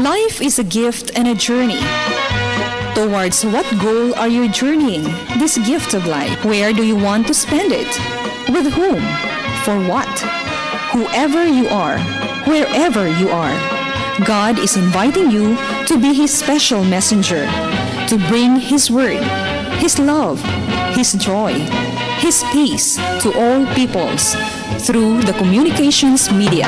Life is a gift and a journey. Towards what goal are you journeying this gift of life? Where do you want to spend it? With whom? For what? Whoever you are, wherever you are, God is inviting you to be His special messenger, to bring His word, His love, His joy, His peace to all peoples through the communications media.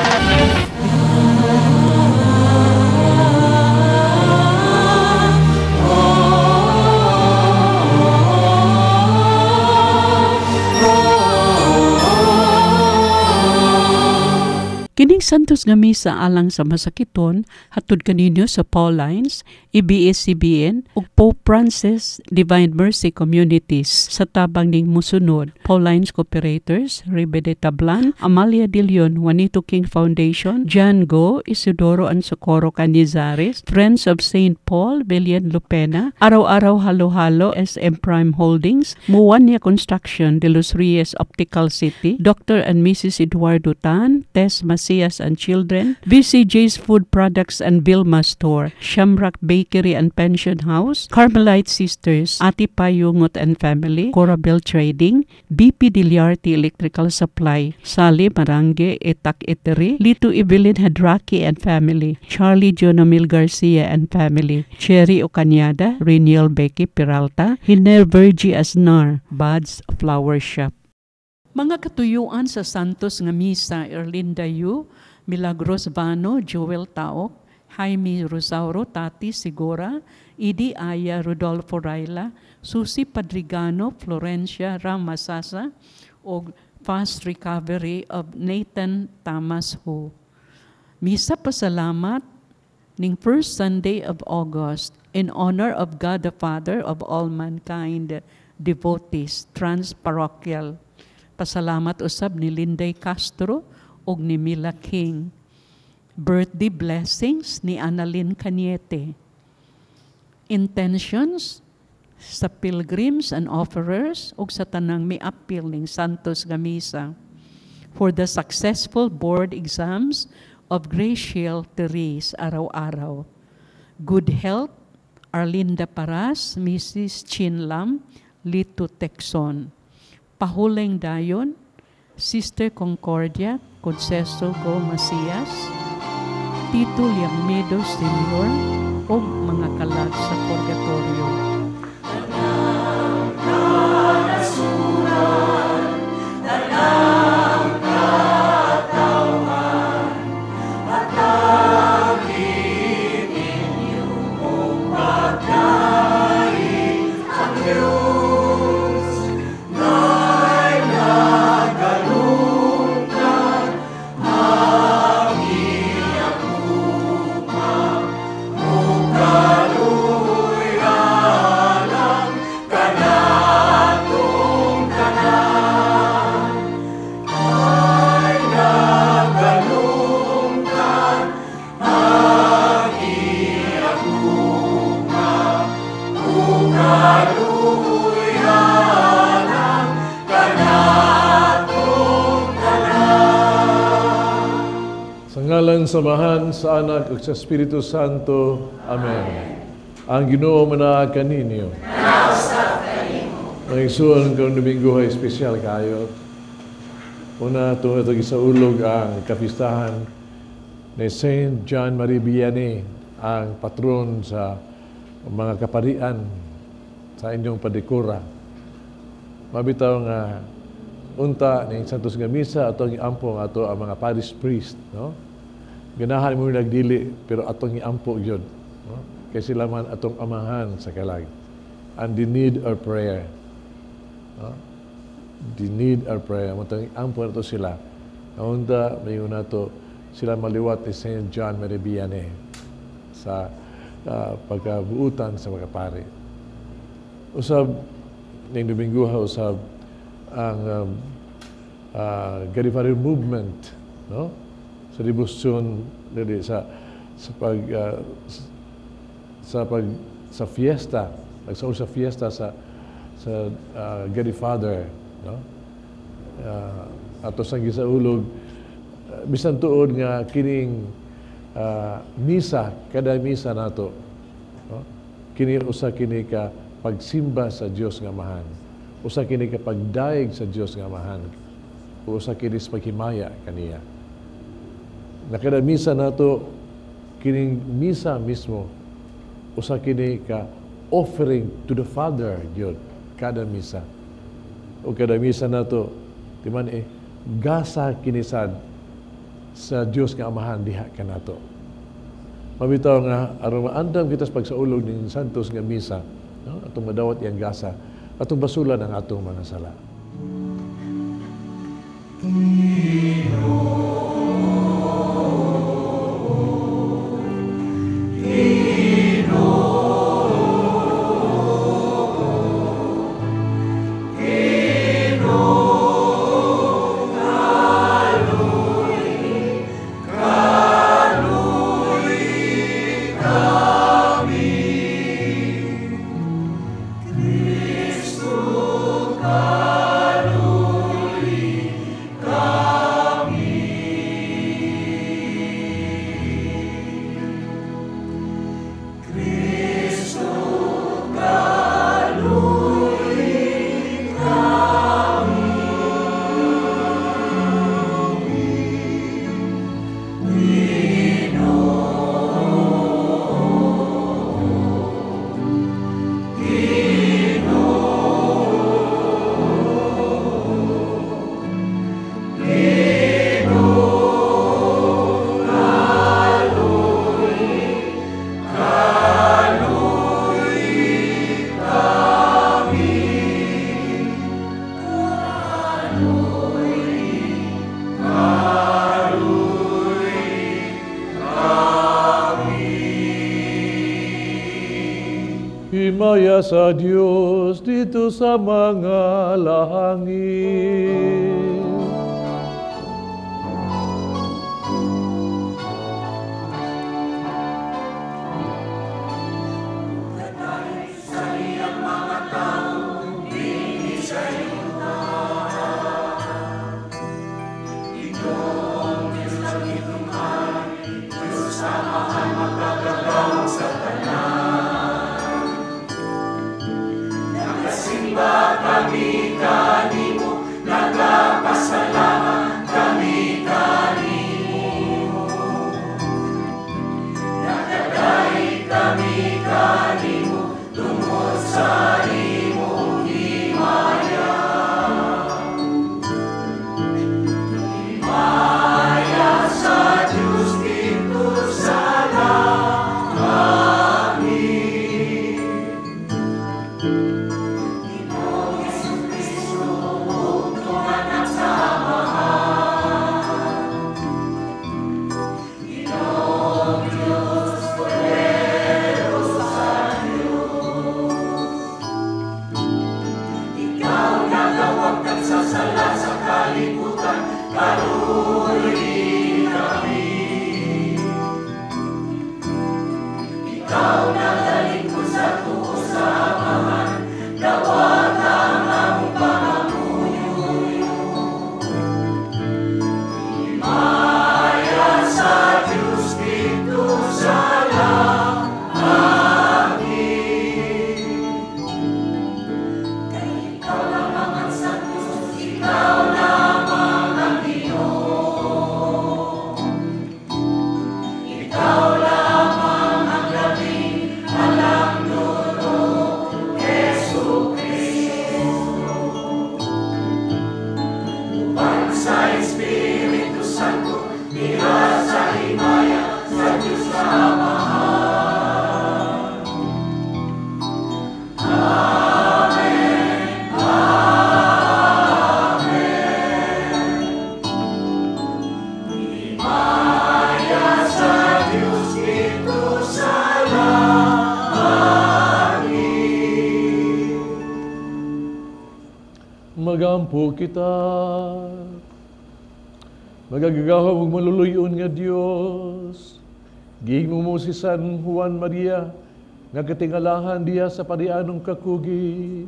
Kining Santos nga Misa alang sa masakiton hatod kaninyo sa Paulines, ABS-CBN ug Pope Francis Divine Mercy Communities sa tabang ning musunod: Paulines Cooperators, Ribe de Tablan, Amalia de Leon, Juanito King Foundation, John Go, Isidoro and Socorro Canizares, Friends of St. Paul, Villian Lupena, Araw-Araw Halo-Halo, SM Prime Holdings, Muwania Construction, De Los Reyes Optical City, Dr. and Mrs. Eduardo Tan, Tess Macias and Children, VCJ's Food Products and Vilma Store, Shamrock Bakery and Pension House, Carmelite Sisters, Ati Payungot and Family, Corabel Trading, BP Diliarte Electrical Supply, Sally Marange, Etak Etery, Lito Evelyn Hadraki and Family, Charlie Jonomil Garcia and Family, Cherry Ocanyada, Reniel Becky Peralta, Hiner Virgie Asnar, Bud's Flower Shop. Mga katuyuan sa Santos nga Misa: Erlinda Yu, Milagros Vano, Joel Taok, Jaime Rosauro, Tati Sigora, Idi Aya, Rodolfo Raila, Susi Padrigano, Florencia Ramasasa, og fast recovery of Nathan Thomas Ho. Misa pasalamat ning first Sunday of August in honor of God the Father of all mankind, devotees, transparochial. Pasalamat usab ni Linday Castro ug ni Mila King. Birthday blessings ni Annalyn Cañete. Intentions sa pilgrims and offerers ug sa tanang miapil ning Santos nga Misa for the successful board exams of Graciel Therese araw-araw. Good health, Arlinda Paras, Mrs. Chin Lam, Lito Texon. Pahuleng dayon, Sister Concordia, Conceso Go Macias, Tito Liamedo Sr., ug mga kalag sa Purgatorio. Sa ngalan sa Amahan, sa Anak, ug sa Espiritu Santo. Amen. Ang Ginoo manaa kaninyo. Mga igsoon, karong Domingo ay espesyal kayo. Una, tungod sa ulog ang kapistahan ni Saint John Marie Vianney, ang patron sa mga kaparian sa inyong padikura. Mabitaw nga unta ning Santos nga Misa atong iampo nga ato ang mga parish priest, no? Ganahan mo nagdili pero atong iampo gyud, no? Kay sila man atong amahan sa kalag. And they need our prayer. No? They need our prayer. Mao tong iampo nato sila. Unta mayon nato sila maliwat ni Saint John Marie Vianney sa pagkabuutan sa mga pari. Usab ning Domingo usab ang God the Father movement, no? Sa debosyon dili sa pag sa fiesta, nagsaul sa fiesta sa God the Father, no? Ato sang gisaulog bisan tuod nga kining misa, kada misa nato, no? Kini usa kini ka pagsimba sa Dios nga Amahan, usa kini ka pagdayeg sa Dios nga Amahan, usa kini sa paghimaya kaniya. Na kada misa nato, kining misa mismo usa kini ka offering to the Father gyud kada misa. O kada misa nato, di man gasa kinisad sa Dios nga Amahan diha kanato. Mabitaw nga aron maandam kita sa pagsaulog ning Santos nga misa, no? Atong madawat iyang gasa, atong basulan ang atong mga sala. Himaya sa Dios dito sa mga langit. Magampo kita. Magagagahom ug maluluyon nga Dios. Gihimo mo si San Juan Maria nga katingalahan diha sa parianong kakugi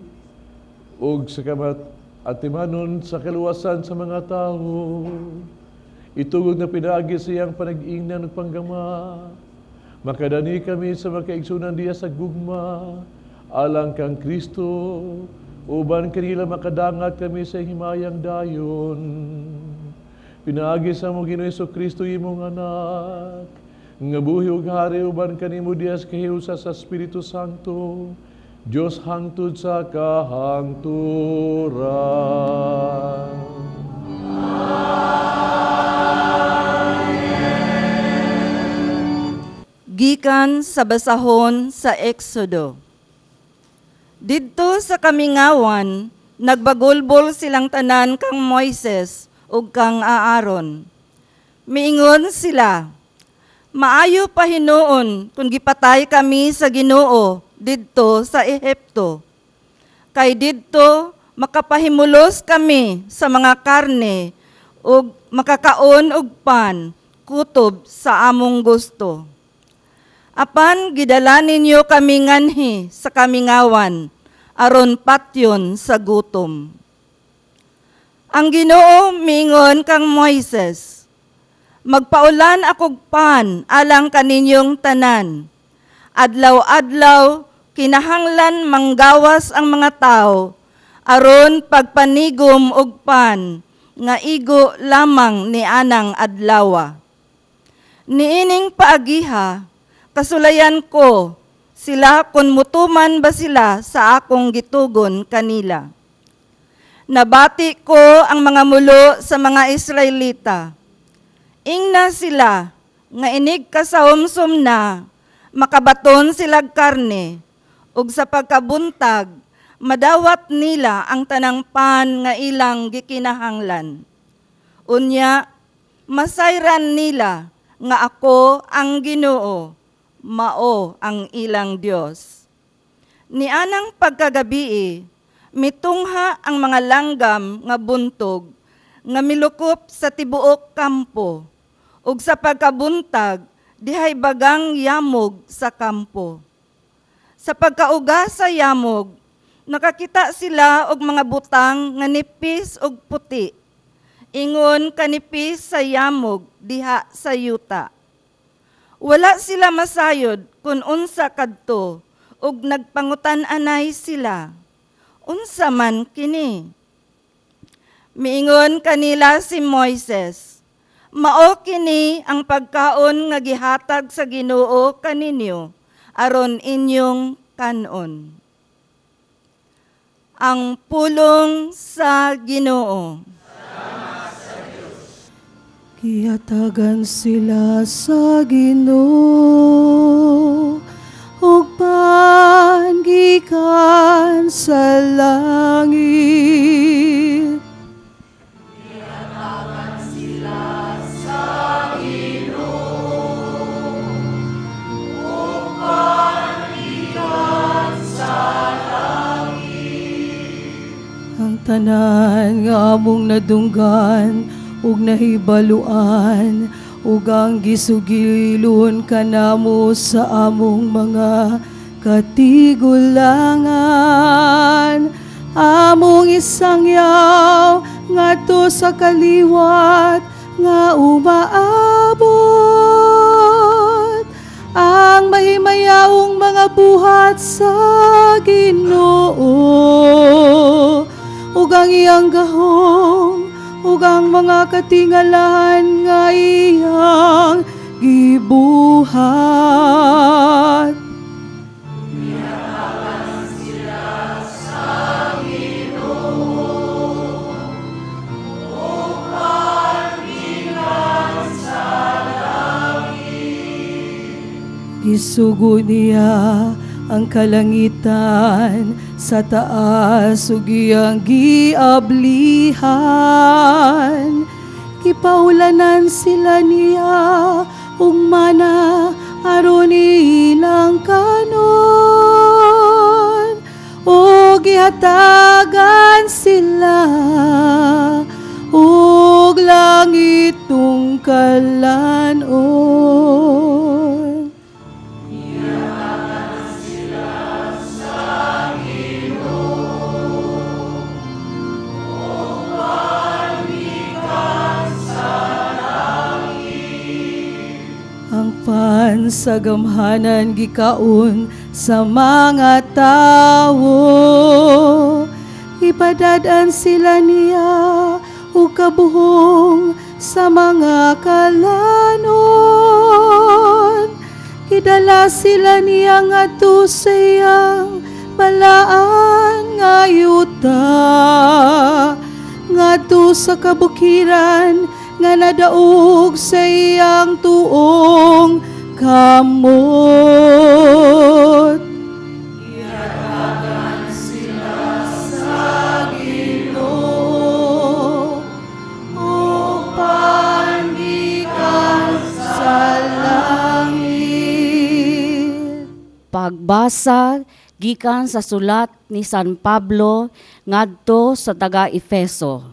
ug sa kamat atimanon sa kaluwasan sa mga tawo. Itugog na pinaagi sa iyang panag-ingnan ug panggama. Makadani kami sa makaigsunan diya sa gugma, alang kang Kristo, uban kanila makadangat kami sa himayang dayon. Pinaagi sa among Ginoo Kristo, imong anak, nga buhi ug hari uban kanimo diya sa kahiusa sa Espiritu Santo, Dios hangtod sa kahangturan. Gikan sa basahon sa Exodo. Didto sa kamingawan, nagbagulbol silang tanan kang Moises ug kang Aaron. Miingon sila, "Maayo pa hinuon kung gipatay kami sa Ginoo didto sa Ehipto. Kay didto makapahimulos kami sa mga karne ug makakaon og pan kutob sa among gusto. Apan gidala ninyo kami nganhi sa kamingawan, aron patyon sa gutom." Ang Ginoo miingon kang Moises, "Magpaulan akog pan alang kaninyong tanan. Adlaw-adlaw kinahanglan manggawas ang mga tao aron pagpanigom og pan nga igo lamang ni anang adlawa. Niining paagiha, kasulayan ko sila kung mutuman ba sila sa akong gitugon kanila. Nabati ko ang mga mulo sa mga Israelita. Ingna sila nga inig kasaumsum na makabaton silag karne, ug sa pagkabuntag madawat nila ang tanang pan nga ilang gikinahanglan. Unya masayran nila nga ako ang Ginoo, mao ang ilang Dios. Nianang pagkagabii, mitungha ang mga langgam nga buntog nga milukop sa tibuok kampo, ug sa pagkabuntag dihay bagang yamog sa kampo. Sa pagkauga sa yamog, nakakita sila og mga butang nga nipis og puti, ingon kanipis sa yamog diha sa yuta. Wala sila masayod kung unsa kadto, ug nagpangutan-anay sila, "Unsa man kini?" Miingon kanila si Moises, "Mao kini ang pagkaon nga gihatag sa Ginoo kaninyo aron inyong kanon." Ang pulong sa Ginoo. Gihatagan sila sa Ginoo ug pan gikan sa langit. Gihatagan sila sa Ginoo ug pan gikan sa langit. Ang tanan nga among nadunggan ug nahibaluan ug ang gisugilon kanamo sa among mga katigulangan, among isangyaw ngadto sa kaliwat nga umaabot ang mahimayaong mga buhat sa Ginoo ug ang iyang gahom ug ang mga katingalahan nga iyang gibuhat. Gihatagan sila sa Ginoo ug pan gikan sa langit. Gisugo niya ang kalangitan sa taas ug iyang giablihan. Gipaulanan sila niya ug mana aron ilang kanon, ug gihatagan sila ug langitong kalanon. Gihatagan sila sa Ginoo ug pan gikan sa langit. Apan sa gamhanan gikaon sa mga tawo, ipadad-an sila niya ug kabuhong sa mga kalanon. Gidala sila niya ngadto sa iyang balaan nga yuta, ngadto sa kabukiran nga nadaog sa iyang tuong kamot. Ihatagan sila sa Ginoo upan gikan sa langit. Pagbasa gikan sa sulat ni San Pablo ngadto sa taga-Efeso.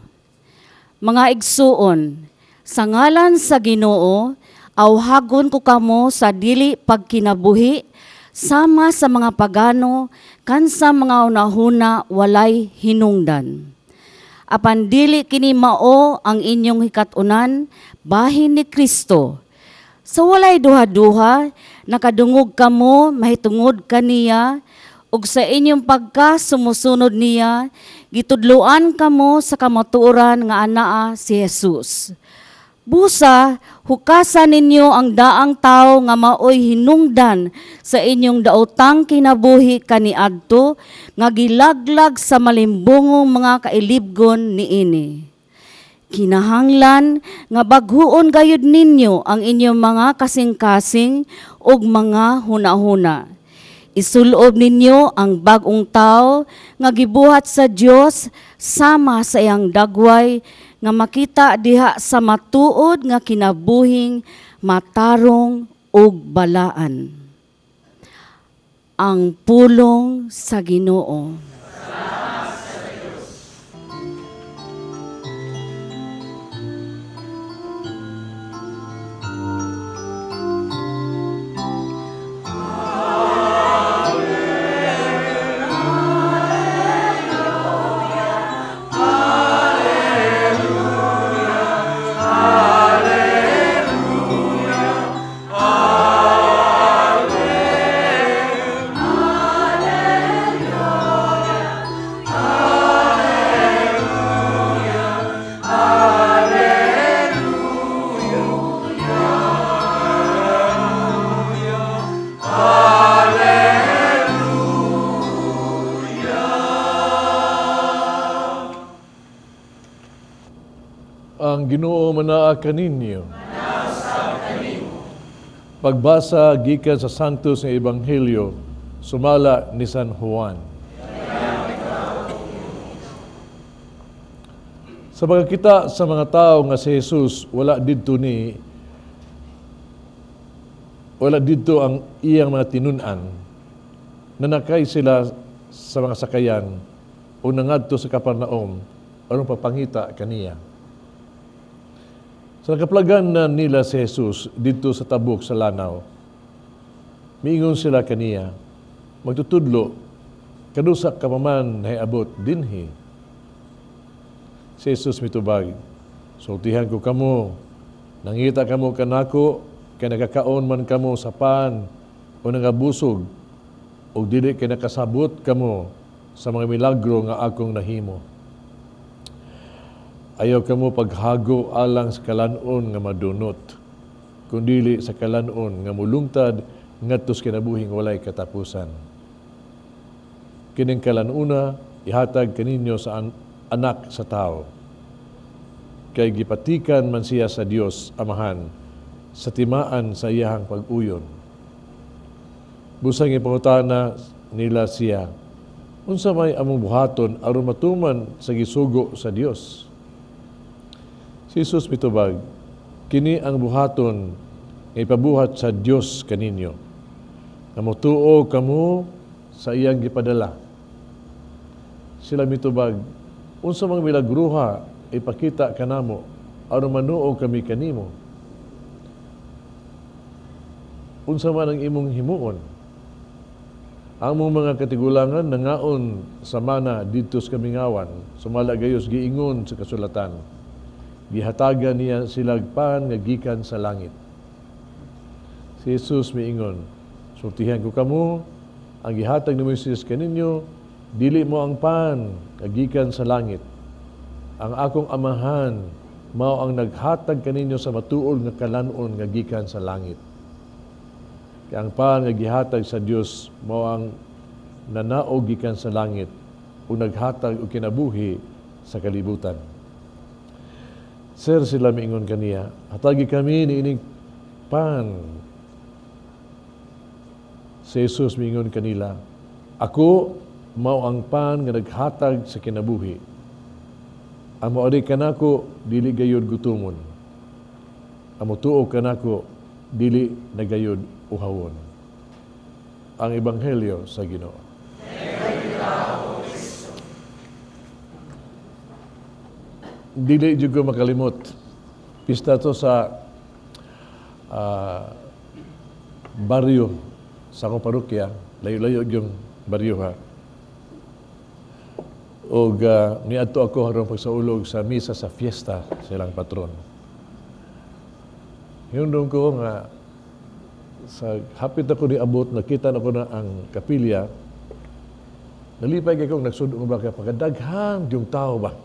Mga igsuon, sa ngalan sa Ginoo, awhagon ko kamo sa dili pagkinabuhi sama sa mga pagano kan sa mga unahuna walay hinungdan. Apan dili kini mao ang inyong hikatunan bahin ni Kristo. Sa walay duha-duha, nakadungog kamo mahitungod kaniya, ug sa inyong pagka sumusunod niya, gitudloan kamo sa kamatuoran nga anaa si Jesus. Busa, hukasan ninyo ang daang tao nga maoy hinungdan sa inyong daotang kinabuhi kaniadto nga gilaglag sa malimbongong mga kailibgon niini. Kinahanglan nga baghuon gayud ninyo ang inyong mga kasing-kasing ug mga hunahuna. Isulob ninyo ang bag-ong tao nga gibuhat sa Dios sama sa iyang dagway nga makita diha sa matuod nga kinabuhing matarong ug balaan. Ang pulong sa Ginoo. Ang Ginoo manaa kaninyo. Pagbasa gikan sa Santos nga Ebanghelyo sumala ni San Juan. Sa pagkakita sa mga tao nga si Jesus wala didto ang iyang mga tinun-an, nanakay sila sa mga sakayan o nangadto sa Kapernaum aron pagpangita kaniya. Sa nakaplagan na nila si Jesus didto sa tabok sa lanaw, miingon sila kaniya, magtutudlo, kadusa ka pa man nahiabot dinhi. Si Jesus mitubag, sultihan ko kamo, nangita kamo kanako, kay nagakaon man kamo sa pan o nangabusog, o dili kay nakasabot kamo sa mga milagro nga akong nahimo. Ayaw kamo paghago alang sa kalanon nga madunot, kundili sa kalanon nga mulungtad ngadto sa kinabuhing walay katapusan. Kining kalanuna ihatag kaninyo sa anak sa tao. Kay gipatikan man siya sa Dios Amahan sa timaan sa iyahang pag-uyon. Busang ipangutana nila siya, unsa may among buhaton aron matuman sa gisugo sa Dios? Si Jesus mitubag, kini ang buhaton nga ipabuhat sa Dios kaninyo, nga motuo kamo sa iyang gipadala. Sila mitubag, unsa mang milagruha ipakita kanamo aron manuo kami kanimo? Unsa man ang imong himuon? Ang among mga katigulangan nangaon sa mana didto sa kamingawan, sumala gayos giingon sa kasulatan, gihatagan niya silag pan nga gikan sa langit. Si Jesus miingon, "Sultihan ko kamo, ang gihatag ni Moises kaninyo, dili mao ang pan nga gikan sa langit. Ang akong Amahan mao ang naghatag kaninyo sa matuod nga kalan-on nga gikan sa langit. Kay ang pan nga gihatag sa Dios mao ang nanaog gikan sa langit ug naghatag og kinabuhi sa kalibutan." "Sir," sila miingon kaniya, "hatagi kami niining pan." Si Jesus miingon kanila, "Ako mao ang pan nga naghatag sa kinabuhi. Ang moari kanako dili gayud gutumon. Ang motuo kanako dili na gayud uhawon." Ang Ebanghelyo sa Ginoo. Dili jud ko makalimot. Pista to sa baryo sa akong parokya, layo-layo yung baryo ha. Og niadto ako aron pagsaulog sa misa sa fiesta sa ilang patron. Hinumdum ko nga sa hapit ako niabot, nakita na ko na ang kapilya. Nalipay kay kong nagsudong ba kay pagkadaghan yung tao ba.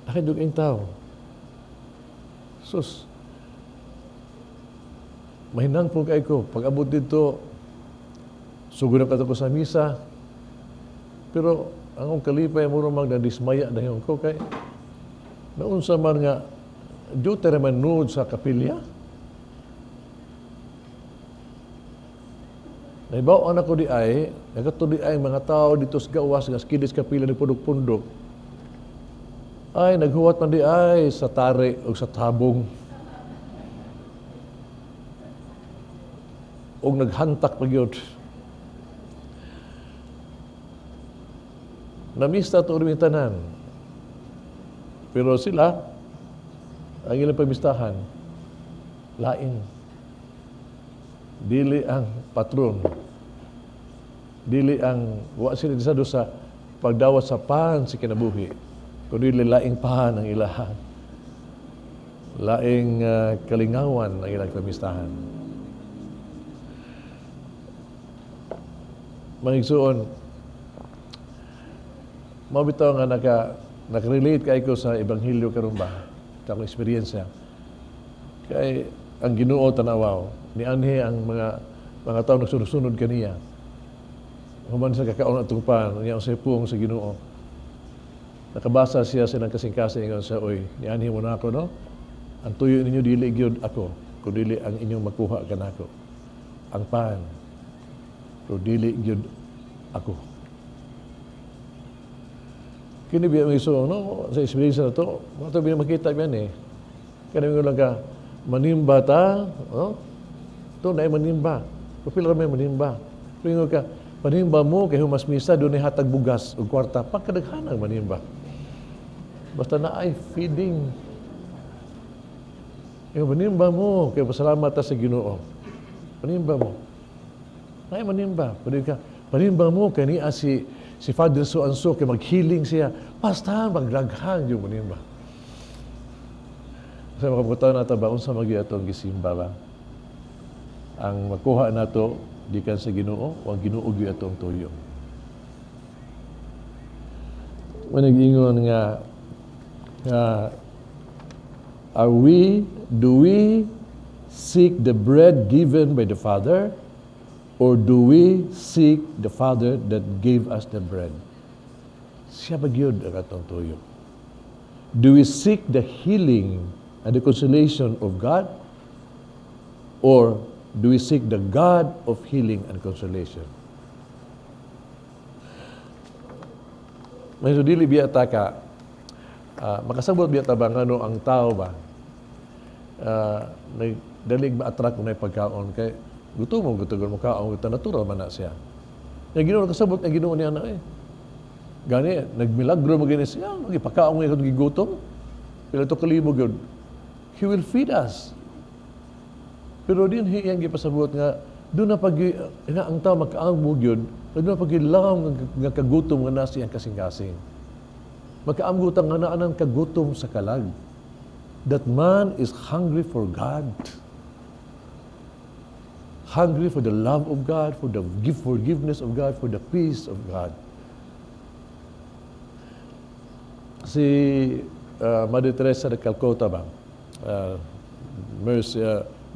Daghan yung tao. Sus. Mahinang po kay ko. Pag abot dito, sugod na ko sa misa. Pero ang akong kalipay mo rumang nadismaya na yun ko kay naunsa man nga duty raman nuod sa kapilya. Naibaw-an ako di ay, nagato di ay mga tao dito sa gawas nga skidis kapilya ni pundok-pundok. Ay, naghuwat man di ay sa tari o sa tabong. O naghantak pa gyud. Namista to rin tanan. Pero sila, ang ilang pamistahan, lain. Dili ang patron. Dili ang, wa sila disado sa pagdawat sa pan sa kinabuhi. Kundi laing pan ang ilahan. Laing kalingawan ang ilang pamistahan. Mga igsoon, mao bitaw nga naka-relate kay ko sa ebanghelyo karon ba, sa akong eksperyensya. Kay ang Ginoo tan-awaw, nianhi ang mga tawo nagsunod-sunod kaniya. Human sa kakaon atong pan, niya ang puong sa Ginoo. Nakabasa siya sa ilang kasing-kasing, ingon siya, "Oy, nianhi mo na ako, no? Ang tuyo ninyo dili gyud ako, kun dili ang inyong makuha kanako. Ang pan, pero dili gyud ako." Kini biya mga iso, no? Sa experience na to, mga to biya makita biyan eh. Kaya namin lang ka, manimba ta, no? Ito na ay manimba. Kapila kami manimba. Pero ka, manimba mo, kay humas misa, doon ay hatag bugas o kwarta, pagkadaghanang manimba. Basta na ay feeding. Yung manimba mo, kay pasalamat ta sa Ginoo. Manimba mo. Ay manimba. Pwede ka, manimba mo, kay niya si Father so and so, kay maghealing siya. Basta maglaghan yung manimba. Sa makabutan nato ba, unsa magyud atong gisimba ba? Ang makuha nato gikan sa Ginoo, o ang Ginoo gyud atong tuyo. Manag-ingon nga do we seek the bread given by the Father, or do we seek the Father that gave us the bread? Siya ba gyud ang atong tuyo? Do we seek the healing and the consolation of God, or do we seek the God of healing and consolation? May dili biya ta ka, makasabot biya ta ba ngano ang tao ba nagdalig ma-attract mo na pagkaon kay gutom mo, gutom mo kaon, gutom natural man na siya. Nga Ginoo nakasabot nga Ginoo niya na eh. Gani nagmilagro mo gani siya, magipakaon nga gigutom. Pila to kalibo gyud. He will feed us. Pero din hiyang gipasabot nga doon na pag nga ang tao makaamgo gyud, doon na pagilawom nga kagutom nga nasi ang kasing-kasing. Makaamgo ta nga naa nang kagutom sa kalag. That man is hungry for God. Hungry for the love of God, for the forgiveness of God, for the peace of God. Si Mother Teresa de Calcutta ba? Mercy,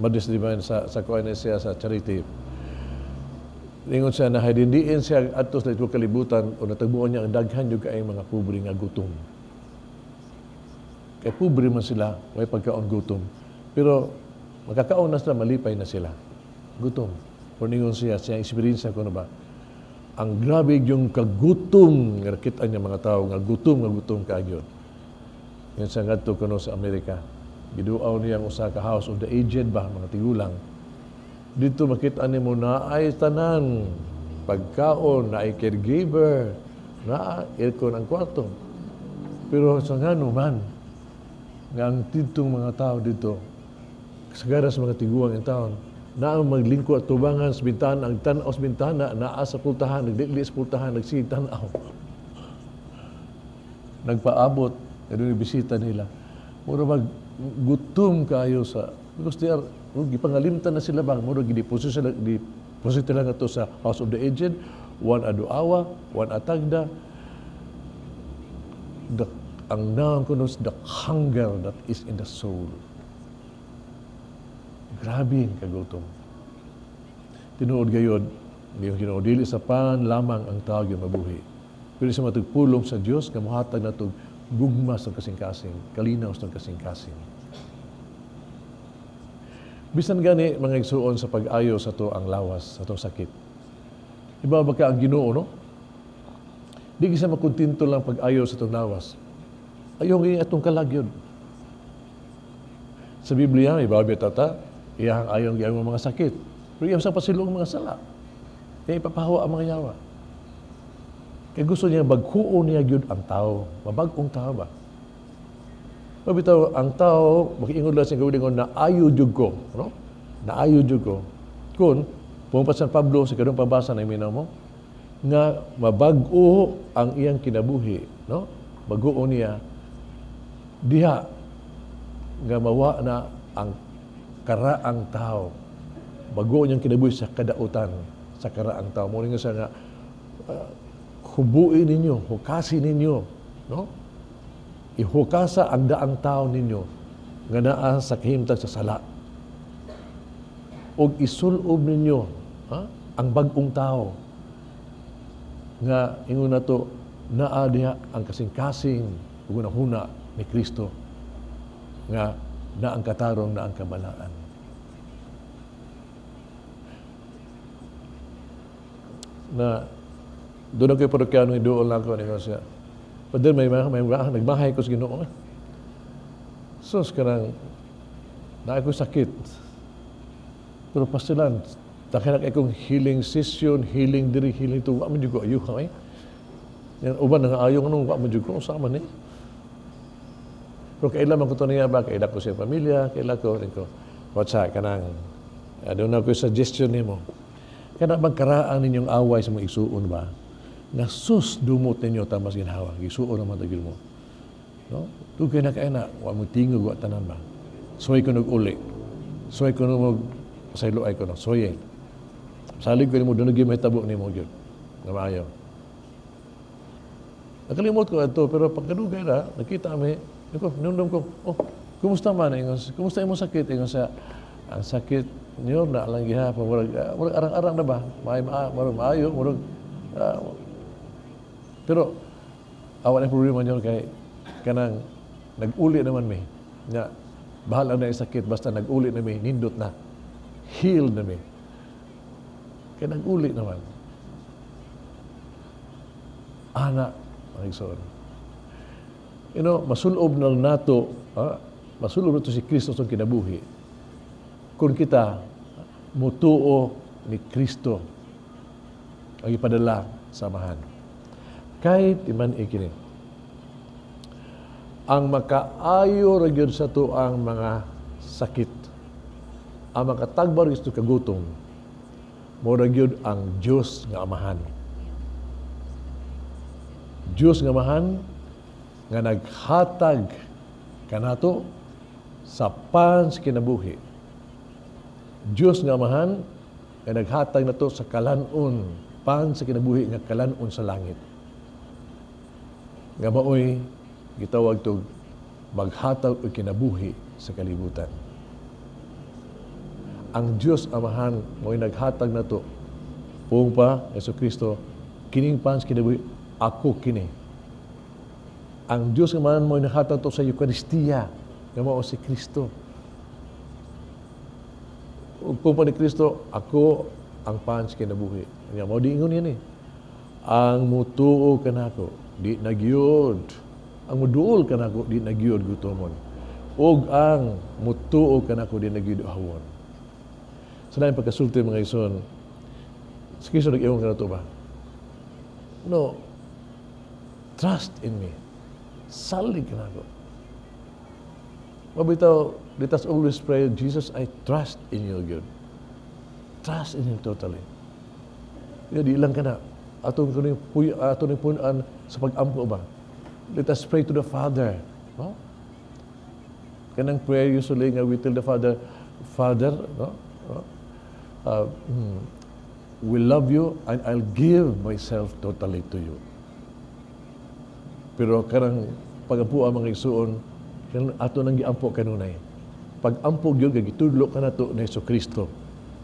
Mother Divine sa kuan siya sa charity. Ingon siya na dindiin siya adto sa ituang kalibutan o natagbuan niya ang daghan yung kaayong mga pobre nga gutom. Kay pobre man sila, way pagkaon, gutom. Pero makakaon na sila, malipay na sila. Gutom. Pero ningon siya, siya experience ko na ba, ang grabe yung kagutom nga nakita niya mga tao, nga gutom kaagyon. Yan siya ngadto kuno sa Amerika. Giduaw niya ang usa ka house of the aged ba, mga tigulang. Dito makita nimo na ay tanan, pagkaon, na ay caregiver, na aircon ang kwarto. Pero sa ngano man, nga ang titong mga tao dito, sagara sa mga tiguang in taon, na ang maglingko at tubangan sa bintana, ang tanaw sa bintana, naa sa pultahan, nagdili sa pultahan, nagsige tanaw. Nagpaabot, nga bisita nila. Mura maggutom kayo sa, because they are, gipangalimtan na sila ba, mura gideposit sila, gideposit nila nga to sa House of the Aged, one aduawa, one atagda. Ang naang kuno, the hunger that is in the soul. Grabe ang kagutom. Tinuod gayod, yung Ginoo, dili sa pan lamang ang tao yung mabuhi. Pero sa matugpulong sa Dios nga mohatag natog gugma sa kasing-kasing, kalinaw sa kasing-kasing. Bisan gani mga igsuon sa pag-ayo sa to ang lawas, sa itong sakit. Iba ba ka ang Ginoo, no? Di sa makontento lang pag-ayo sa itong lawas. Ayaw ngayon atong kalagyod. Sa Biblia, iba ba tata, iyang ayong giyang mga sakit. Pero iyang sa pasilong mga sala. Kaya ipapahawa ang mga yawa. Kaya gusto niya bagkuon niya gyud ang tao. Mabag-ong tao ba? Mabitaw, ang tao, makiingon lang siya gawin na ayo jud ko. No? Naayo jud ko. Kung, pumpas San Pablo, sa kanong pabasa na iminaw mo, nga mabag-o ang iyang kinabuhi. No? Baguo niya, diha, nga mawa na ang karaang tao. Bago niyang kinabuhi sa kadautan, sa karaang tao. Muna nga siya nga, hubuin ninyo, hukasin ninyo, no? Ihukasa ang daang tao ninyo nga naa sa kahimtang sa sala. Og isulob ninyo, ha, ang bag-ong tao nga ingon nato naa diha ang kasing-kasing ug hunahuna ni Kristo nga na ang katarong, na ang kabalaan. Na doon ako parokyano, idool lang ako, ningon siya. But then may nagmahay ko sa Ginoo. So, karang, naa ko sakit. Pero pastilan, takinak akong healing session, healing diri, healing to, wa man jud ko ayo kay. Yan uban nga ayo nganong wa man jud ko sama ni. Pero kaila man ko to niya ba, kaila ko sa pamilya, kaila ko ko. Watsa kanang aduna ko suggestion nimo. Kana bang karaan ninyong away sa mga igsuon ba? Nga sus dumot ninyo tamas ginhawa, igsuon naman tagil mo. No? Dugay na kay na, wa mo tingog wa tanan ba. Soy ko nag-uli. Soy ko nag pasaylo ay ko no. Soy. Salig ko nimo dunog may tabo nimo gyud. Nga maayo. Nakalimot ko ato pero pagkadugay ra nakita mi, ko nundom ko, oh, kumusta man ingon, kumusta imong sakit ingon sa ang sakit niyo na lang gihapon murag murag arang-arang na ba? Maay murag maayo murag pero awa na problema niyo kay kanang nag-uli naman mi. Nga bahala na yung sakit basta nag-uli na mi, nindot na. Healed na mi. Kay nag-uli naman. Ana, mga igsoon. You know, masulob na nato, masulob na to si Kristo sa kinabuhi. Kung kita mutuo ni Kristo ang ipadala sa amahan. Kahit iman ikini. Ang makaayo ra gyud sa tuang mga sakit, ang makatagbar gyud sa kagutom, mao ra gyud ang Dios nga Amahan. Dios nga Amahan nga naghatag kanato sa pan sa kinabuhi. Dios nga Amahan Nga naghatag na to sa kalanon, pan sa kinabuhi nga kalanon sa langit. Nga maoy gitawag to maghatag og kinabuhi sa kalibutan. Ang Dios Amahan mo'y naghatag na to. Puong pa, Hesus Kristo, kining pan sa kinabuhi, ako kini. Ang Dios Amahan mo'y naghatag to sa Eucharistia, nga mao si Kristo. Ug puong pa ni Kristo, ako ang pan sa kinabuhi. Nga mao diingon yan eh. Ang mutuo kanako, di nagyod. Ang muduol kanako, di nagyod gutomon. Ug ang mutuo kanako, di nagyod ahawon. Sa laing pagkasulti mga igsoon, si Kristo nag-iwan ka na to ba? No, trust in me. Salig ka na ako. Mabitaw, let us always pray, Jesus, I trust in you, God. Trust in Him totally. Ya, di lang ka na. Atong kuning punan sa pag-ampo ba? Let us pray to the Father. No? Kanang prayer usually nga we tell the Father, Father, no? No? We love you and I'll give myself totally to you. Pero karang pag-ampo ang mga igsuon, ato nang giampo kanunay. Pag-ampo gyud kay gitudlo kanato ni Jesucristo.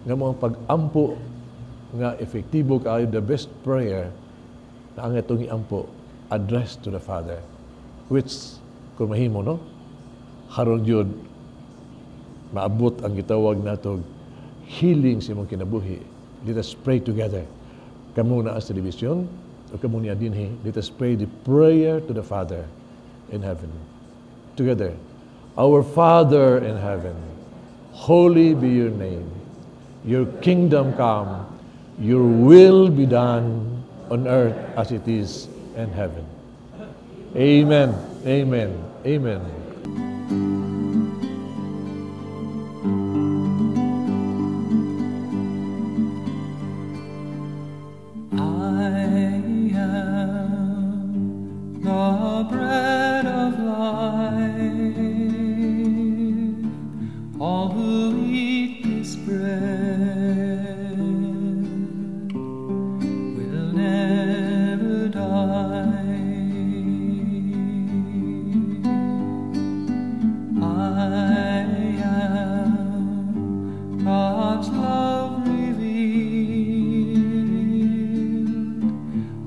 Nga mga pag-ampo nga epektibo kaayo, the best prayer na ang itong iampo addressed to the Father, which kung mahimo, no, haron gyud maabot ang gitawag nato healing sa imong kinabuhi. Let us pray together. Kamo naa sa telebisyon o kamo niya dinhi, let us pray the prayer to the Father in heaven. Together. Our Father in heaven, holy be your name. Your kingdom come, your will be done on earth as it is in heaven. Amen. Amen. Amen. I am the bread of life. All who eat this bread will never die. I am God's love revealed.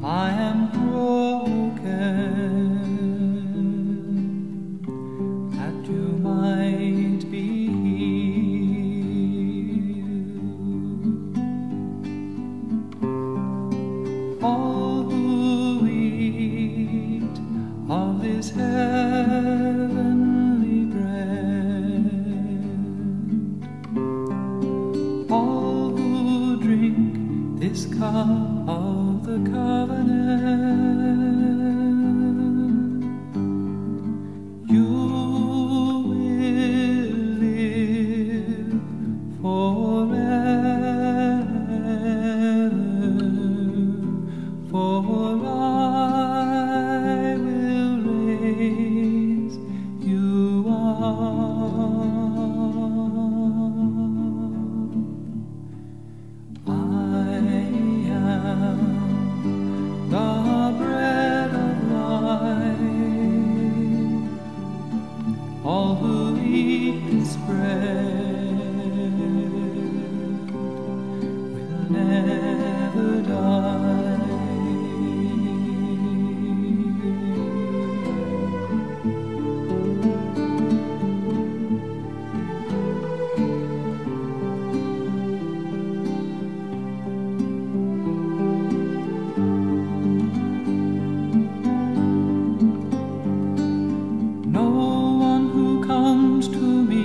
I am broken that you might be healed. All who eat of this heavenly bread, all who drink this cup of the covenant, you will live forever, for I will raise you up. I am the bread of life. All who eat this bread will never die. No one who comes to me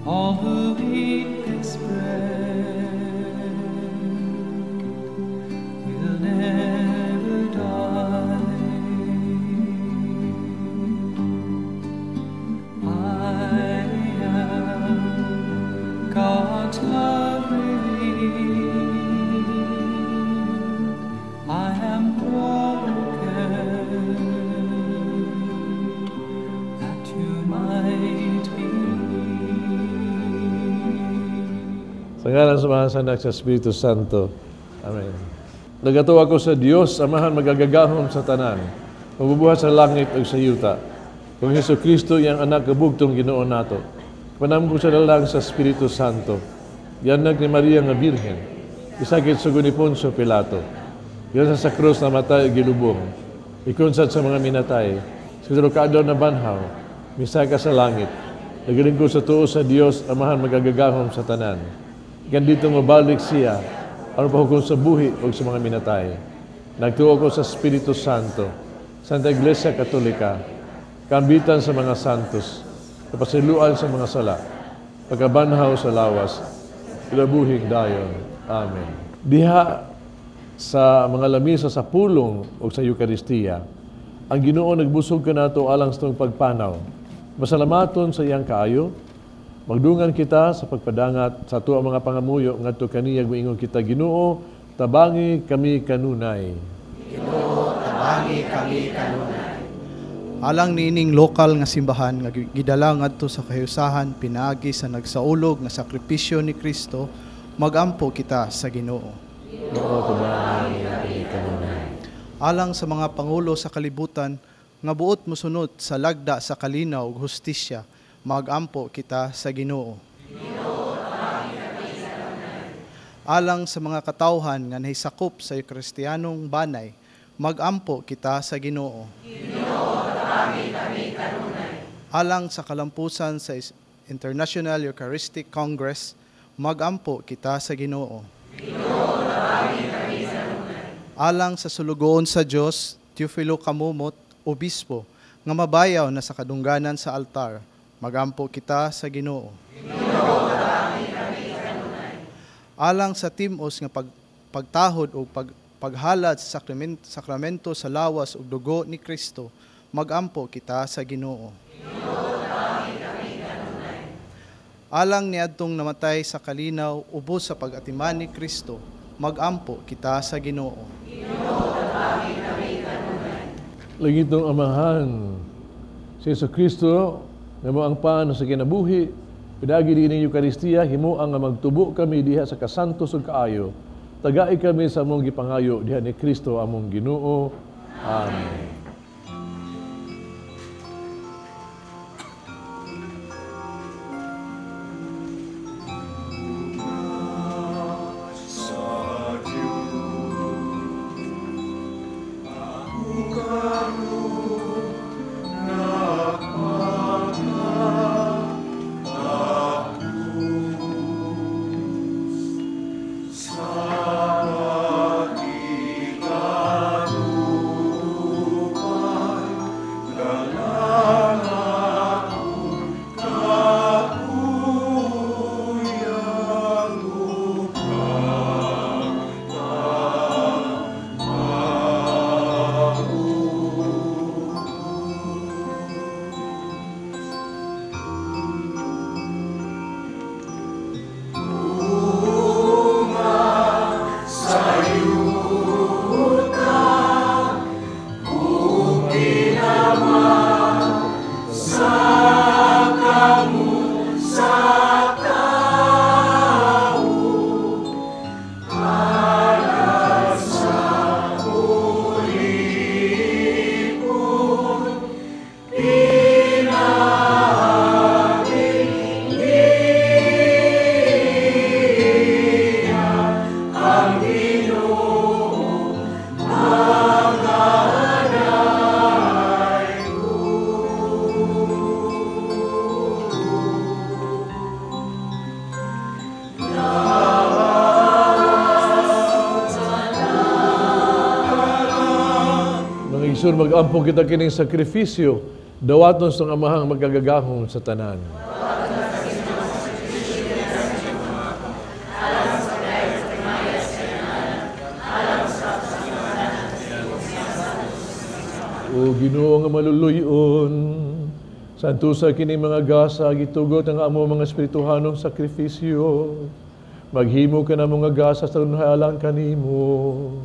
All who eat this bread will never die. I am God's love revealed. I am broken that you might be healed. Sa ngalan sa Amahan, sa Anak, sa Espiritu Santo. Amen. Nagatuo ako sa Dios, Amahan magagagahom sa tanan, mabubuhat sa langit ug sa yuta. Kung Hesus Kristo iyang anak kabugtong Ginoo nato. Panamgo sa lalang sa Espiritu Santo. Gianak ni Maria nga Birhen. Isakit sugo ni Poncio Pilato. Gilan sa krus namatay ug gilubong. Ikunsad sa mga minatay. Sa tulo ka adlaw na banhaw, misaka sa langit. Nagalingkod sa tuo sa Dios, Amahan magagagahom sa tanan. Gandito mabalik siya aron pahukom sa buhi ug sa mga minatay. Nagtuo ko sa Espiritu Santo, Santa Iglesia Katolika, kaambitan sa mga santos, kapasiluan sa mga sala, pagkabanhaw sa lawas, kinabuhing dayon. Amen. Diha sa mga lamisa sa pulong o sa Eukaristiya, ang Ginoo nagbusog kanato alang sa itong pagpanaw. Masalamaton sa iyang kaayo, magdungan kita sa pagpadangat sa ato ang mga pangamuyo ngadto kaniya moingon kita, Ginoo, tabangi kami kanunay. Ginoo, tabangi kami kanunay. Alang niining lokal nga simbahan nga gidala ngadto sa kahiusahan pinaagi sa nagsaulog nga sakripisyo ni Kristo, magampo kita sa Ginoo. Ginoo, tabangi kami kanunay. Alang sa mga pangulo sa kalibutan nga buot mosunod sa lagda sa kalinaw ug hustisya, magampo kita sa Ginoo. Alang sa mga katawhan nga nahisakop sa Kristiyanong banay, magampo kita sa Ginoo. Alang sa kalampusan sa International Eucharistic Congress, magampo kita sa Ginoo. Alang sa sulugoon sa Dios, Teofilo Camomot, Obispo, nga mabayaw na sa kadungganan sa altar, magampo kita sa Ginoo. Alang sa timos nga pagtahod o paghalad sa sakramento sa lawas ug dugo ni Kristo, magampo kita sa Ginoo. Alang niadtong namatay sa kalinaw ubos sa pag-atiman ni Kristo, magampo kita sa Ginoo. Langitong Amahan, si Hesus Kristo nga mo ang paano sa kinabuhi, pidagi din ning Eukaristiya, himo ang nga magtubo kami diha sa kasantos ug kaayo. Tagai kami sa among gipangayo diha ni Kristo among Ginoo. Amen. Mag-ampo kita kining sakripisyo, dawaton sa amahang magagagahom sa tanan. Ginoo nga maluluyon, santusa kini mga gasa, gitugot ang amo mga espirituhanong sakripisyo. Maghimo ka na mga gasa sa alang kanimo.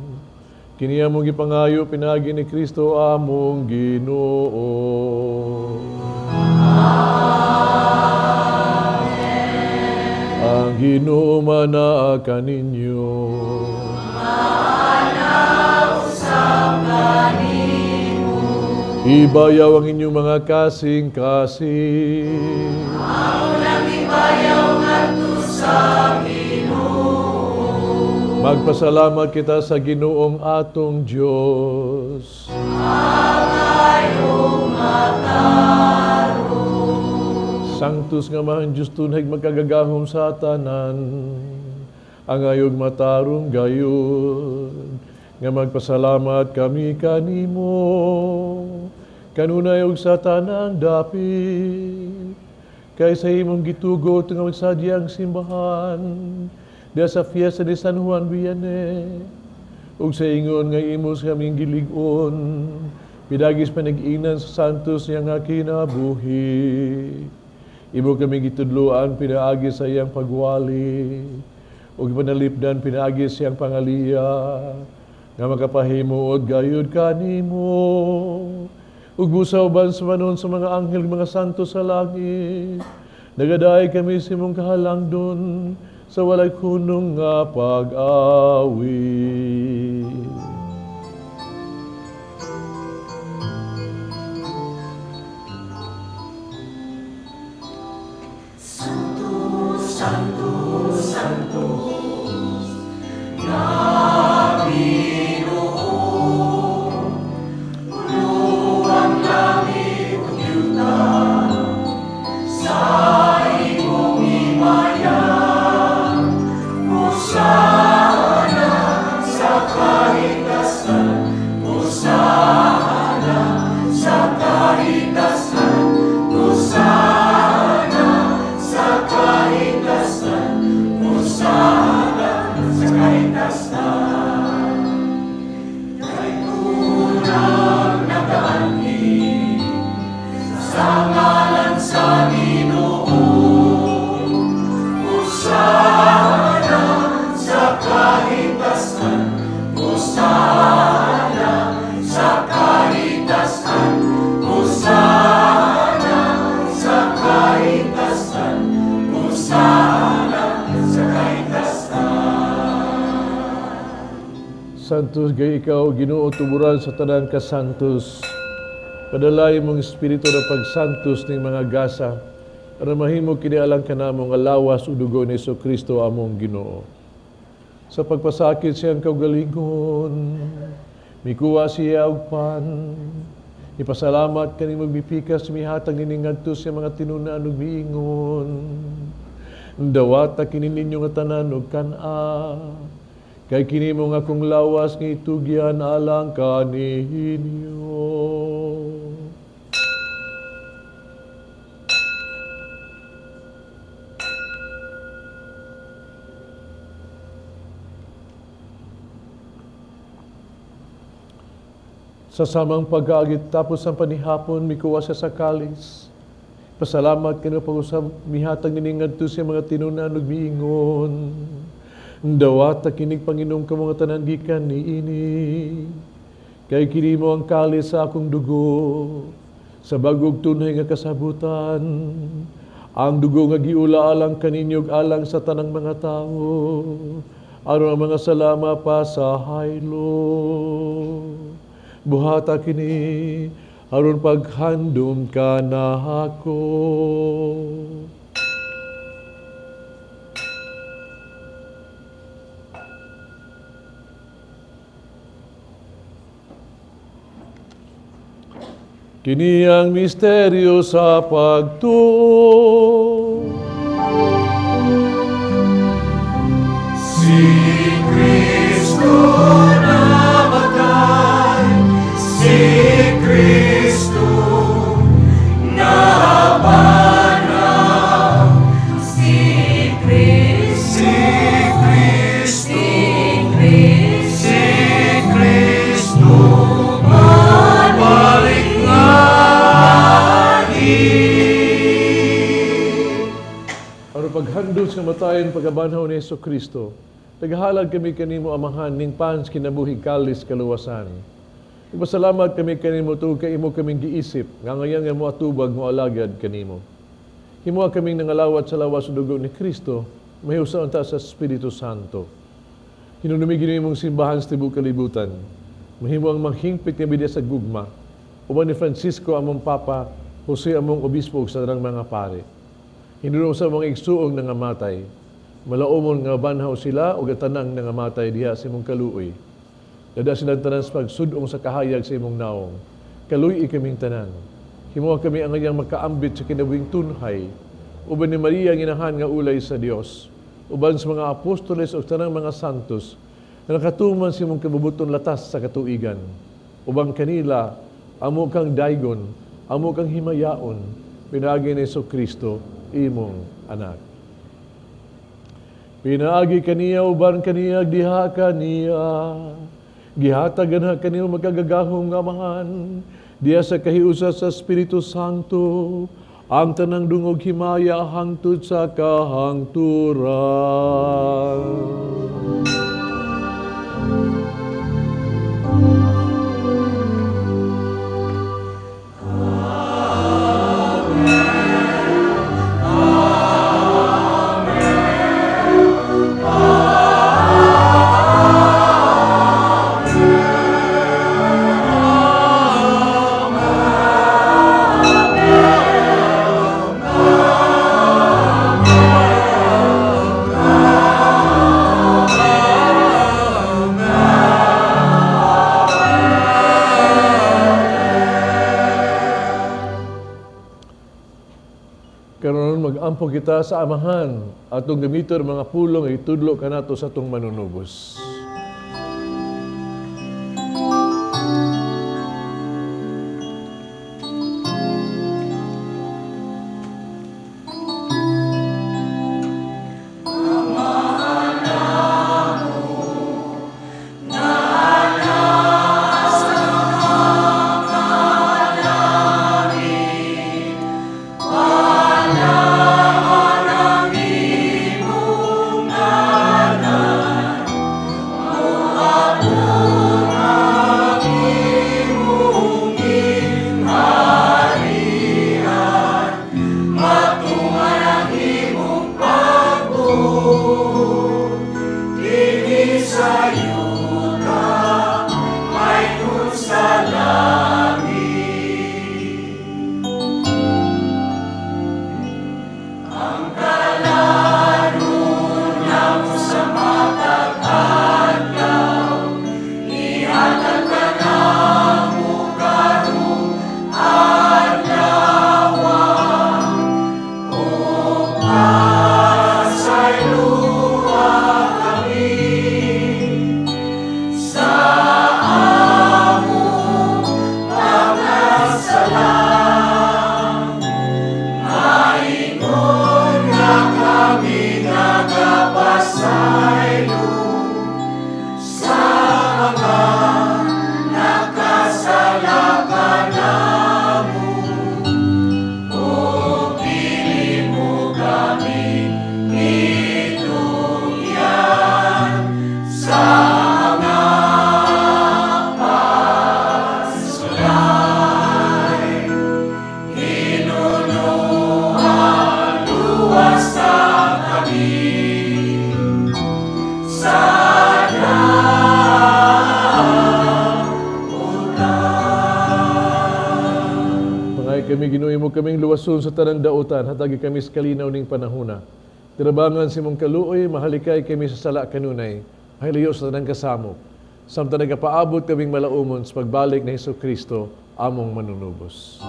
Kini among gipangayo pinaagi ni Kristo among Ginoo. Amen. Ang Ginoo manaa kaninyo. Maana usab kanimo. Ibayaw ang inyong mga kasing-kasing. Amo nang ibayaw ngadto sa Ginoo. Magpasalamat kita sa Ginoong atong Dios. Angayong matarong. Sanctus nga mahang Diyos tunay magkagagahom sa tanan. Angayog matarong gayon. Nga magpasalamat kami kanimo, kanunay og sa tanang dapit, kay sa imong gitugot nga magsadya ang simbahan, diha sa fiesta ni San Juan Vianney, ug sa ingon nga imos kaming gilig-on, pidagis panag-inan sa santos niya nga kinabuhi. Imo kami gitudloan pinaagi sa iyang pagwali, ug panalipdan pinaagi sa iyang pangaliya, nga makapahimuot gayud kanimo ug busa uban sa manon sa mga anghel mga santo sa langit nagaday kami sa imong kahalangdon sa walay hunong nga pag-awit. Santo, Santo, Santo, Santos gay ikaw, Ginoo, tuburan sa tanang kasantos. Padalay mong espiritu na pagsantos ning mga gasa, aron mahimo kini alang kanamo nga lawas ug dugo ni Jesucristo among Ginoo. Sa pagpasakit siyang kaugalingon, mikuha siya og pan, ipasalamat kanimo mipikas mihatag nining ngadto sa mga tinun-an ug miingon. Dawata kini ninyo nga tanan og kan-a. Kay kini mo nga akong lawas nga itugyan alang kaninyo. Sa samang pag-aagit tapos ang panihapon, mikuha siya sa kalis. Pasalamat kanu pag-usab mihatag nining ngadto sa mga tinun-an ug miingon. Dawata kinig Panginoong kamo nga tanan gikan niini. Kay kini mo ang kalis sa akong dugo, sa bagog tunay nga kasabutan. Ang dugo nga giula alang kaninyo ug alang sa tanang mga tawo, aron ang mga salama pa sa haylo. Buhata kini aron paghandom kanako. Kini ang misteryo sa pagtuo. Si Kristo namatay, si Kristo nabanal, si Kristo, si Kristo, si Kristo, balik. Sa kamatayon pagkabanhaw ni Hesus Kristo, naghalad kami kanimo Amahan ning pans kinabuhi kalis kaluwasan. Nagpasalamat kami kanimo tungod kay imo kaming giisip nga ngayon nga moatubag mo alagad kanimo. Himoa kaming nangalawat sa lawas ug dugo ni Kristo, mahiusa unta sa Espiritu Santo. Hinunumi Ginoo imong simbahan sa tibuok kalibutan. Mahimo ang manghingpit nga bidya sa gugma. Uban ni Francisco among Papa, Jose among Obispo ug sa tanang mga pare. Hinulong sa mga igsuong nangamatay. Malaumon nga banhaw sila ug tanang nangamatay diha sa imong kaluoy. Dada sila tanan sa pagsudong sa kahayag sa imong naong. Kaluy-i kaming tanan. Himoa kami ang ngayang makaambit sa kinabuhing tunhay. Uban ni Maria ang inahan nga ulay sa Dios. Uban sa mga apostoles ug tanang mga santos na nakatuman sa imong kabubuton latas sa katuigan. Ubang kanila, amo kang daygon, amo kang himayaon, pinaagi ni Hesus Kristo, imong anak. Pinaagi kaniya uban kaniya diha kaniya, gihatagan ha kaniyo magkagagahom nga amahan, diha sa kahiusa sa Espiritu Santo, ang tanang dungog himaya hangtod sa kahangturan. Magampo kita sa Amahan atong gamiton mga pulong itudlo kanato sa atong manunubos. Kaming luwason sa tanang dautan, hatagi kami sa kalinaw ning panahuna. Tirabangan si mong kaluoy, mahalikay kami sa sala kanunay, mahilayo sa tanang kasamok. Samtang nagapaabot kaming malaumon sa pagbalik ni Hesus Kristo, among manunubos.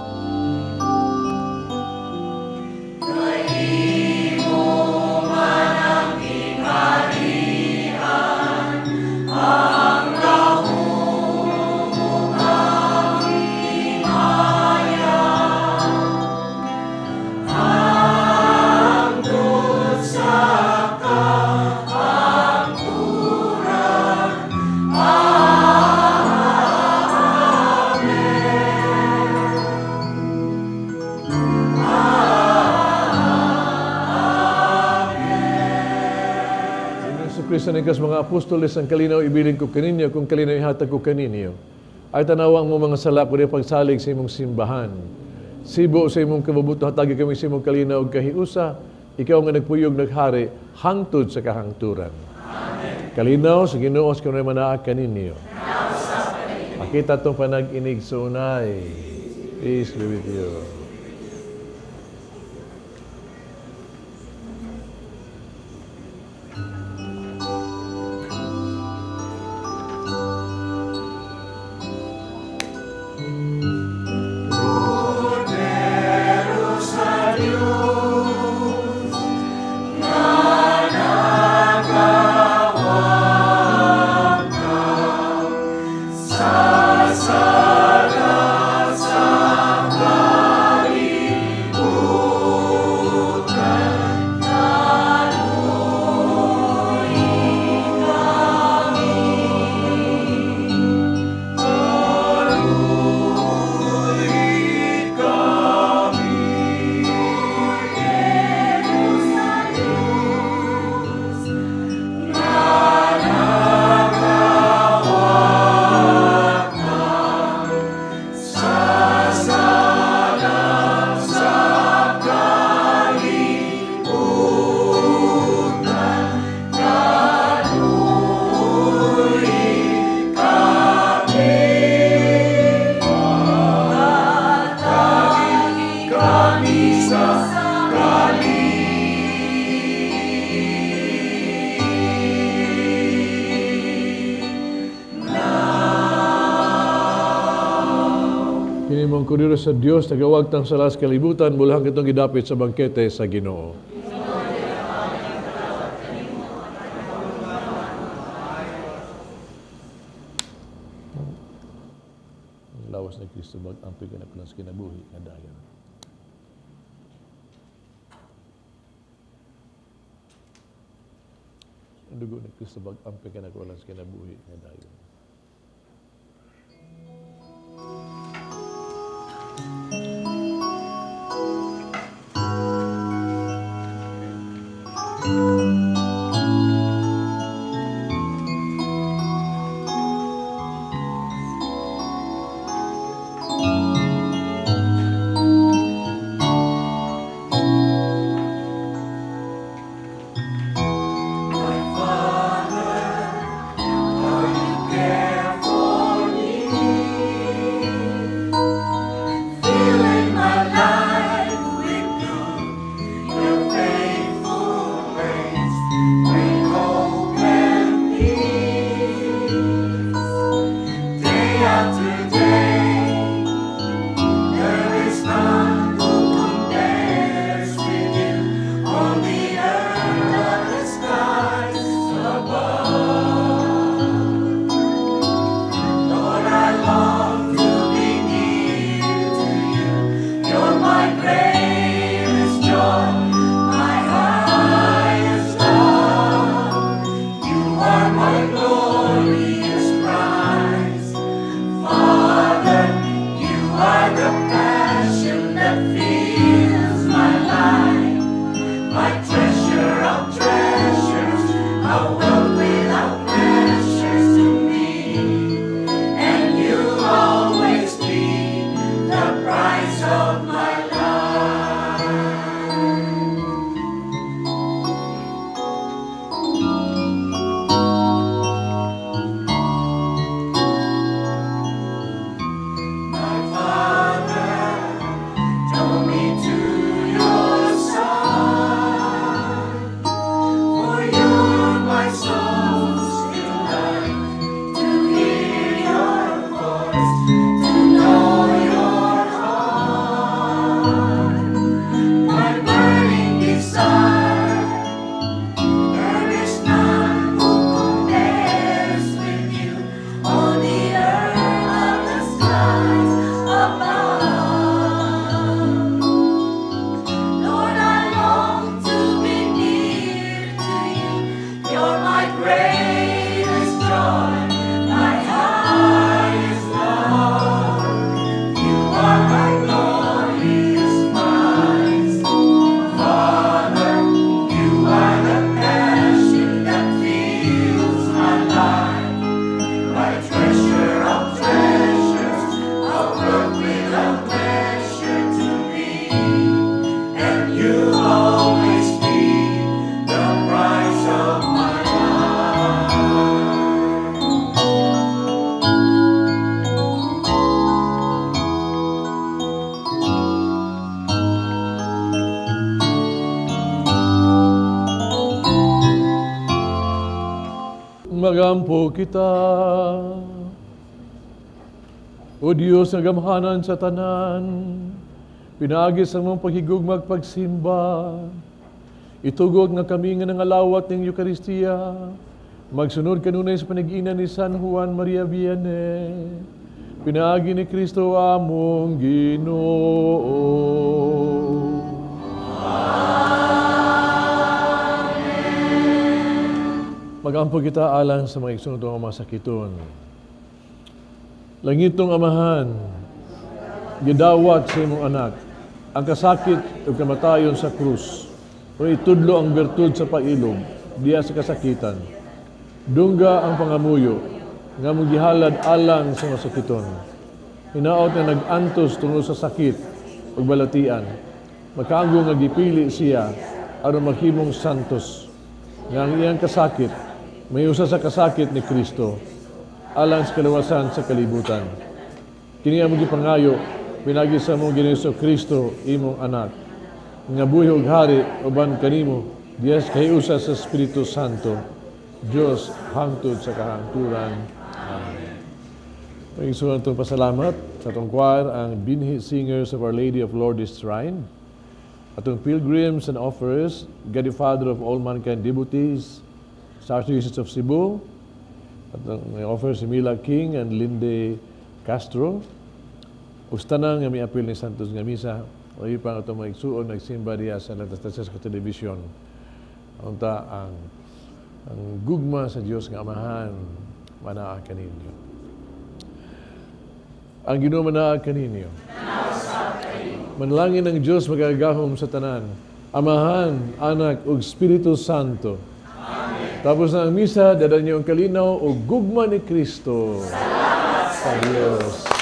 Kristo ni mga apostoles, ang kalinaw ibilin ko kaninyo, kung kalinaw ihatag ko kaninyo. Ay tanawa ang mga sala ko pagsalig sa imong simbahan. Sibo sa imong kabubuto, hatagi kami sa imong kalinaw ug kahiusa, ikaw nga nagpuyog naghari, hangtod sa kahangturan. Amen. Kalinaw sa Ginoo sa kanunay manaa kaninyo. Makita itong panag-inig sa unay. Peace be with you. Kordero sa Dios, nagawagtang sa las kalibutan, mulahang kitong gidapit sa bangkete sa Ginoo. Ang lawas ni Kristo mag-ampi ka na kulang sa kinabuhi nga dayon. Ang dugo ni Kristo mag-ampi ka na kulang sa kinabuhi nga dayon. My Father, are you Magampo kita. O Diyos nga gamhanan sa tanan, pinaagi sa imong paghigugmag pagsimba, itugot nga kami nga nangalawat ning Eukaristiya, magsunod kanunay sa panag-ina ni San Juan Maria Vianney, pinaagi ni Kristo among Ginoo. Magampo kita alang sa mga igsoon nga mga sakiton. Langitong Amahan, gidawat sa imong anak ang kasakit ug kamatayon sa krus, o itudlo ang bertud sa pailog diya sa kasakitan. Dungga ang pangamuyo nga mong gihalad alang sa masakiton. Hinaot nga nag-antos tungod sa sakit ug balatian. Makaanggo nga gipili siya aron maghimong santos, nga ang iyang kasakit may usa sa kasakit ni Kristo alang sa kaluwasan sa kalibutan. Kini ang gipangayo pinagi sa among Ginoong Kristo, imong anak, nga buhi ug hari uban kanimo diya sa kahiusa sa Espiritu Santo, Dios hangtod sa kahangturan. Amen. Pagisunan itong pasalamat sa atong choir, ang Binhi Singers of Our Lady of Lourdes Shrine, atong Pilgrims and Offerers, God the Father of all mankind devotees, sa Archdiocese of Cebu, at ang may offer si Mila King and Linde Castro. Ug sa tanan nga miapil ni Santos nga misa, labi pa ang atong mga igsuon nagsimba diha sa Lantastasya sa telebisyon. Unta ang gugma sa Dios nga Amahan manaa kaninyo. Ang Ginoo manaa kaninyo. Manalangin ang Dios magagahom sa tanan, Amahan, Anak ug Espiritu Santo. Tapos na ang misa, dala niyo ang kalinaw o gugma ni Kristo. Salamat sa Diyos.